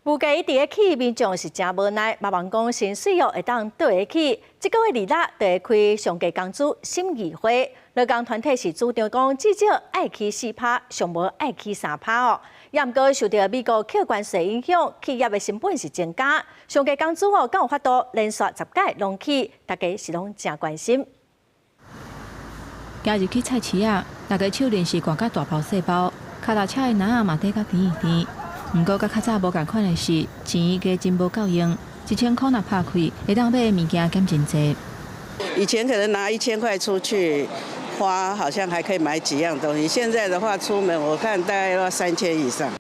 物價一直咧起，民眾是誠無奈，嘛望講薪水哦會當綴會起。這個月二六就會開上低工資審議會，勞工團體是主張講至少愛起4趴，上無愛起3趴哦。也毋過受著美國扣關稅影響，企業的成本是增加，上低工資哦，敢有法度連續10屆攏起，大家是攏誠關心。行入去菜市仔，大家手鏈是掛甲大包細包，跤踏車的籃仔嘛綴甲甜甜。毋過，佮較早無仝款的是，錢加真無夠用，1000箍若拍開，會當買的物件減真濟。以前可能拿1000塊出去花，好像還可以買幾樣東西。現在的話，出門我看大概要3000以上。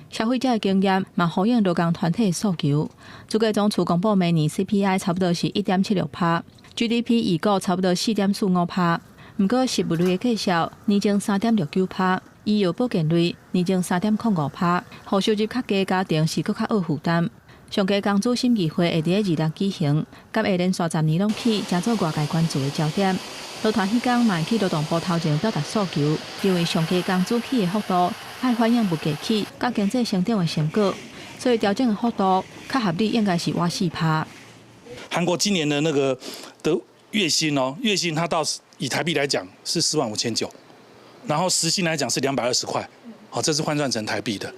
消費者的經驗嘛呼應勞工團體的訴求。主計總處公布明年 CPI 差不多是1.76趴，GDP 預估差不多4.45趴。毋過食物類的價數年增3.69趴。醫藥保健類年增3.05趴，予收入較低家庭是閣較有負擔。上低工資審議會會佇咧二六舉行，敢會連續10年攏起，成做外界關注的焦點。勞團彼工嘛會去勞動部頭前表達訴求，認為上低工資起的幅度愛反映物價起，佮經濟成長的成果，所以調整的幅度較合理，應該是倚4趴。韓國今年的那個的月薪哦，月薪它到以台幣來講是45,900。然後時薪來講是220塊，好，這是換算成台幣的。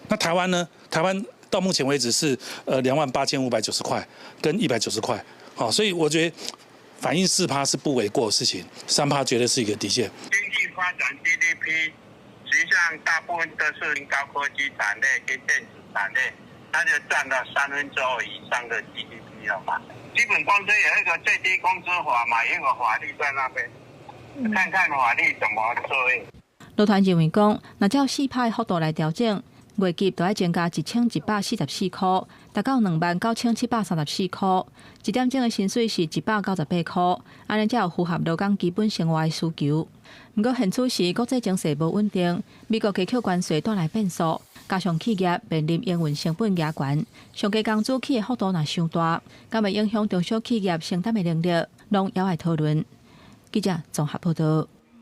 那台灣呢？台灣到目前為止是28,590塊跟190塊，好，所以我覺得反映4趴是不為過的事情，3趴絕對是一個底線。經濟發展 GDP 實際上大部分都是高科技產業跟電子產業，它就佔了2/3以上的 GDP 了嘛。基本工資有一個最低工資法嘛，有一個法律在那邊。看看法律怎麼做。勞團認為講，若照4趴的幅度來調整，月給就愛增加1144塊，達到29,734塊。一點鐘的薪水是198塊，按呢才有符合勞工基本生活的需求。毋過現此時國際情勢無穩定，美國加扣關稅帶來變數，加上企業面臨營運成本加懸，上低工資起的幅度若傷大，敢會影響中小企業承擔的能力，攏猶愛討論。記者綜合報道。